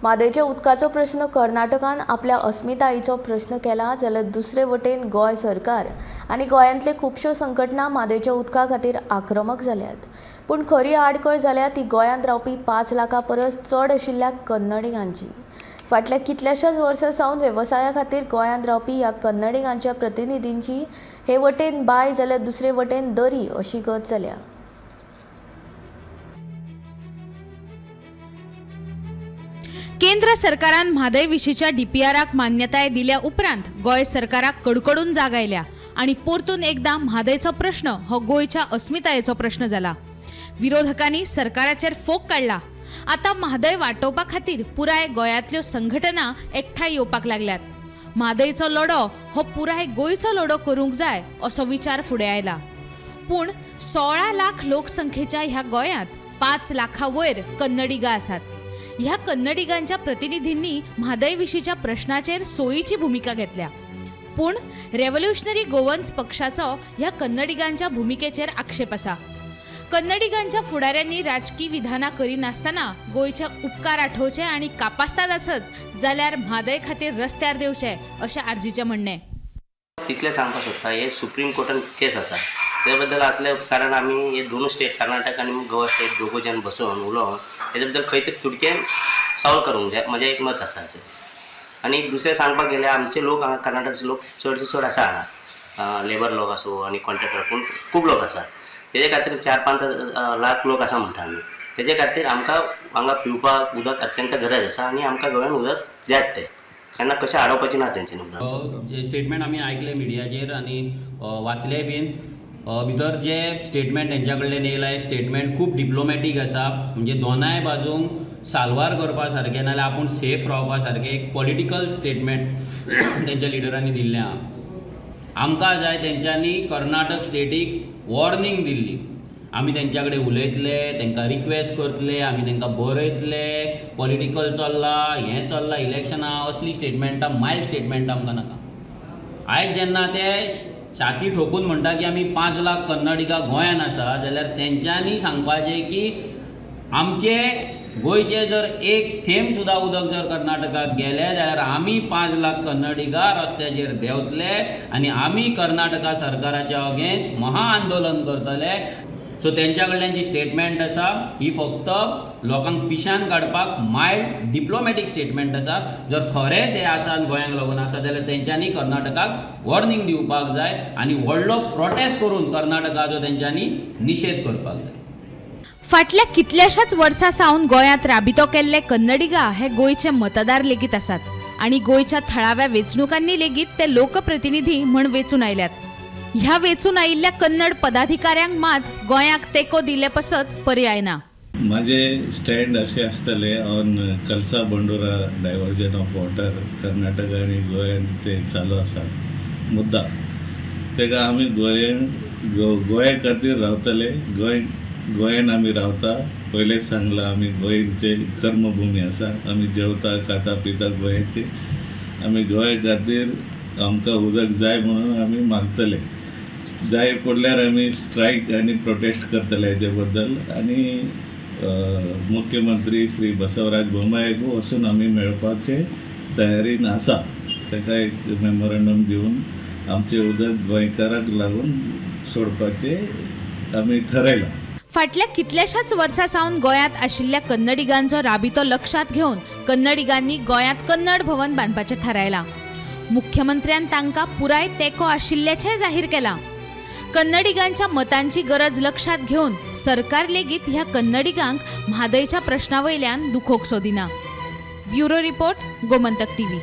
म्हादयच्या उदकाचो प्रश्न कर्नाटकान आपल्या अस्मितायेचो प्रश्न केला जाल्यार दुसरे वटेन गोंय सरकार आनी गोंयांतले खुबश्यो संघटना म्हादयच्या उदका खातीर आक्रमक जाल्यात. पूण खरी आडखळ जाल्या ती गोंयांत रावपी 5 लाखां परस चड आशिल्ल्या कन्नडिगांची. फाटल्या कितल्याशाच वर्सां सावन वेवसाया खातीर गोंयांत रावपी ह्या कन्नडिगांच्या प्रतिनिधींची हे वटेन बाय जाल्यार दुसरे वटेन दरी अशी गत जाल्या. केंद्र सरकारान म्हादय विशींच्या डीपीआराक मान्यताय दिल्या उपरांत गोंय सरकाराक कडकडून जाग आयल्या आनी परतून एकदां म्हादयचो प्रश्न हो गोंयच्या अस्मितायेचो प्रश्न जाला. विरोधकांनी सरकाराचेर फोग काडला. आतां म्हादय वाटोवपा खातीर पुराय गोंयांतल्यो संघटना एकठांय येवपाक लागल्यात. म्हादयचो लढो हो पुराय गोंयचो लढो करूंक जाय असो विचार फुडें आयला. पूण 16 लाख लोकसंख्येच्या ह्या गोंयांत 5 लाखां वयर कन्नडिगा आसात. ह्या कन्नडिगांच्या प्रतिनिधींनी म्हादय विशींच्या प्रश्नाचेर सोयीची भुमिका घेतल्या. पूण रेव्होल्युशनरी गोवन्स पक्षाचो ह्या कन्नडिगांच्या भुमिकेचेर आक्षेप आसा. कन्नडिगांच्या फुडाऱ्यांनी राजकी विधानां करिनासतना गोंयचे उपकार आठोवचे आनी कापास्ताद आसत जाल्यार म्हादय खातीर रस्त्यार देंवचे अशें आरजीचें म्हणणें. तितलें सांगपाक सोदता, हे सुप्रीम कोर्टान केस आसा ते बद्दल आसले कारण आमी हे दोनूय स्टेट कर्नाटक आनी गोवा स्टेट दोगूय जाण बसोवन उलोवन हेजे बद्दल खंय तरी तुडकें सॉल्व करूंक जाय, म्हजें एक मत आसा अशें. आनी दुसरें सांगपाक गेल्यार आमचे लोक हांगा कर्नाटकचे लोक चडशे चड आसा हांगा, लेबर लोक आसूं आनी कॉन्ट्रॅक्टर पूण खूब लोक आसा. तेजे खातीर 4-5 लाख लोक आसा म्हणटा आमी. तेजे खातीर आमकां हांगा पिवपाक उदक अत्यंत गरज आसा आनी आमकां गोंयान उदक जायत तें केन्ना कशें आडोवपाचें ना तेंच्यांनी उदक. जे स्टेटमेंट आमी आयकले मिडियाचेर आनी वाचले बीन, भितर जे स्टेटमेंट तेंच्या कडल्यान येयला हे स्टेटमेंट खूब डिप्लोमॅटीक आसा. म्हणजे दोनाय बाजूंक साल्वार करपा सारकें नाल्यार आपूण सेफ रावपा सारकें एक पॉलिटिकल स्टेटमेंट तेंच्या लिडरांनी दिल्लें आहा. आमकां जाय तेंच्यांनी कर्नाटक स्टेटीक वॉर्निंग दिल्ली, आमी तेंच्या कडेन उलयतले, तेंकां रिक्वेस्ट करतले, आमी तेंकां बरयतले, पॉलिटिकल चल्लां, हें चल्लां, इलेक्शनां, असली स्टेटमेंटां, मायल्ड स्टेटमेंटां आमकां नाका. आयज जेन्ना ते छाती ठोकून म्हणटा की आमी 5 लाख कन्नडिगा गोंयान आसा जाल्यार तेंच्यांनी सांगपाचें की आमचे गोंयचे जर एक थेंब सुद्दां उदक जर कर्नाटकाक गेलें जाल्यार आमी 5 लाख कन्नडिगा रस्त्याचेर देंवतले आनी आमी कर्नाटका सरकाराच्या अगेन्स्ट महा आंदोलन करतले. सो तेंच्या कडल्यान जी स्टेटमेंट आसा ही फक्त लोकांक पिशान काडपाक मायल्ड डिप्लोमॅटीक स्टेटमेंट आसा. जर खरेंच हें आसा आनी गोंयांक लागून आसा जाल्यार तेंच्यांनी कर्नाटकाक वॉर्निंग दिवपाक जाय आनी व्हडलो प्रोटेस्ट करून कर्नाटकाचो तेंच्यांनी निशेध करपाक जाय. फाटल्या कितल्याशाच वर्सां सावन गोंयांत राबितो केल्ले कन्नडिगा हे गोंयचे मतदार लेगीत आसात आनी गोंयच्या थळाव्या वेंचणुकांनी लेगीत ते लोकप्रतिनिधी म्हण वेंचून आयल्यात. ह्या वेंचून आयिल्ल्या कन्नड पदाधिकाऱ्यांक मात गोंयाक तेंको दिले पसत पर्याय ना. माझे स्टँड असे आसतले on Kalasa Bandura diversion of water Karnataka आनी गोंयान ते चालू आसा मुद्दा, तेका आमी गोंयान गोंया खातीर रावतले. गोंयान आमी रावता, पयलेच सांगलां आमी गोंयचे कर्मभुमी आसा, आमी जेवता खाता पिता गोंयाचे. आमी गोंया खातीर आमकां उदक जाय म्हणून आमी मागतले, जाय पडल्यार आमी स्ट्रायक आनी प्रोटेस्ट करतले हेजे बद्दल. आनी मुख्यमंत्री श्री बसवराज बोम्मायक वचून आमी मेळपाचे तयारीन आसा. ताका एक मेमोरंडम दिवन आमचें उदक गोंयकाराक लागून सोडपाचें आमी थरयलां. फाटल्या कितल्याशाच वर्सां सावन गोंयांत आशिल्ल्या कन्नडिगांचो राबितो लक्षांत घेवन कन्नडिगांनी गोंयांत कन्नड भवन बांदपाचें थारायलां. मुख्यमंत्र्यान तांकां पुराय तेंको आशिल्ल्याचें जाहीर केलां. कन्नडिगांच्या मतांची गरज लक्षांत घेवन सरकार लेगीत ह्या कन्नडिगांक म्हादयच्या प्रश्ना वयल्यान दुखोवंक सोदिना. Bureau report, Gomantak TV.